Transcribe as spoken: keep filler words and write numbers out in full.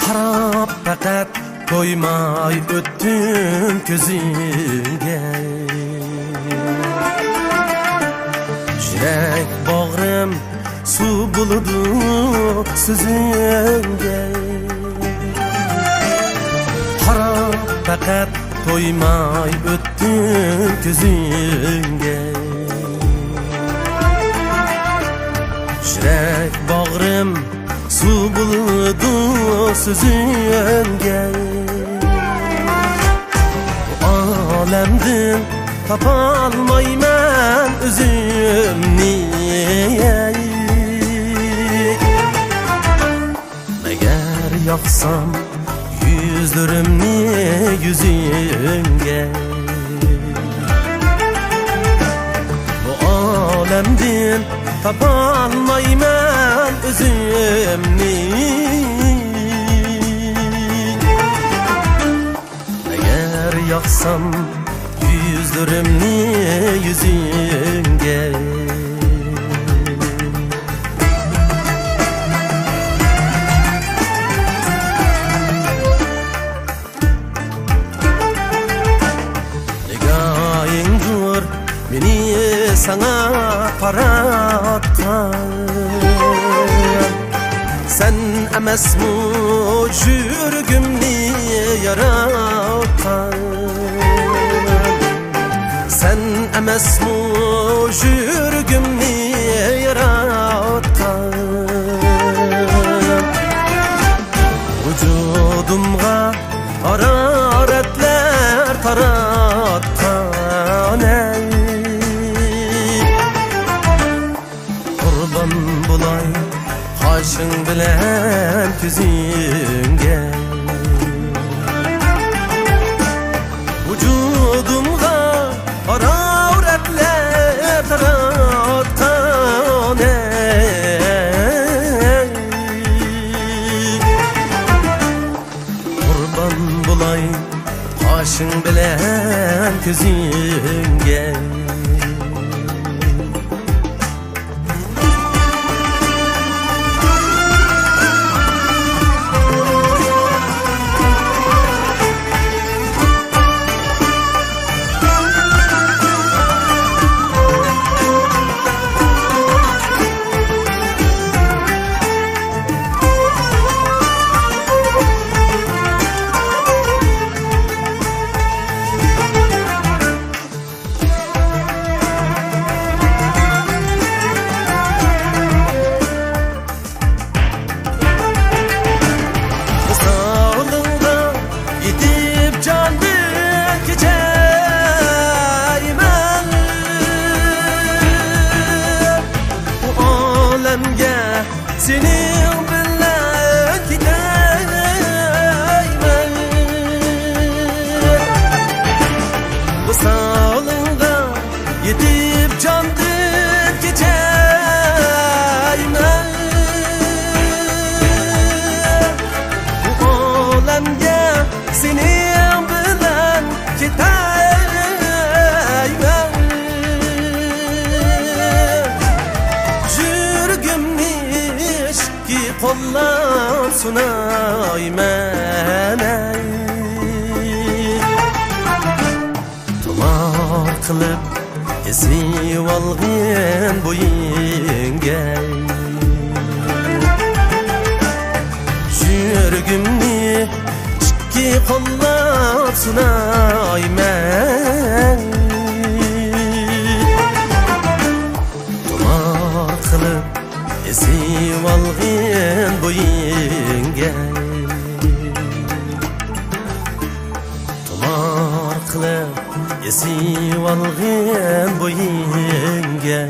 قاراپ پەقەت تويماي ئۆتتۈم كۆزۈڭگە. يۈرەك باغرىم سۇ بولىدۇ سۆزۈڭگە. قاراپ پەقەت تويماي ئۆتتۈم كۆزۈڭگە. يۈرەك باغرىم سۇ بولىدۇ سۆزۈڭگە. بۇ ئالەمدىن تاپالمايمەن ئۆزۈمنى. مەگەر ياقسام يۈزلىرىمنى يۈزۈڭگە. بۇ ئالەمدىن تاپالمايمەن ئۆزۈمنى. ئەگەر ياقسام يۈزلىرىمنى يۈزۈڭگە. نىگاھىڭدۇر مېنى ساڭا قاراتقان. سەن ئەمەسمۇ يۈرىكىمنى ياراتقان؟ سەن ئەمەسمۇ يۈرىكىمنى ياراتقان؟ ۋۇجۇدۇمغا ھارارەتلەر تاراتقان، ئەي. قۇربان بولاي قاشىڭ بىلەن كۆزۈڭگە. ۋۇجۇدۇمغا ھارارەتلەر تاراتقان، ئەي. قۇربان بولاي قاشىڭ بىلەن كۆزۈڭگە. ۋىسالىڭغا يېتىپ جاندىن كېچەيمەن. بۇ ئالەمگە سېنىڭ بىلەن كېتەيمەن. ۋىسالىڭغا يېتىپ جاندىن كېچەيمەن. بۇ ئالەمگە سېنىڭ بىلەن كېتەيمەن. يۈرىكىمنى ئىككى قوللاپ سۇنايمەن، ئەي. تۇمار قىلىپ ئېسىۋالغىن بويۇڭگە. يۈرىكىمنى ئىككى قوللاپ سۇنايمەن. تۇمار قىلىپ ئېسىۋالغىن بويۇڭگە. ئېسىۋالغىن بويۇڭغا.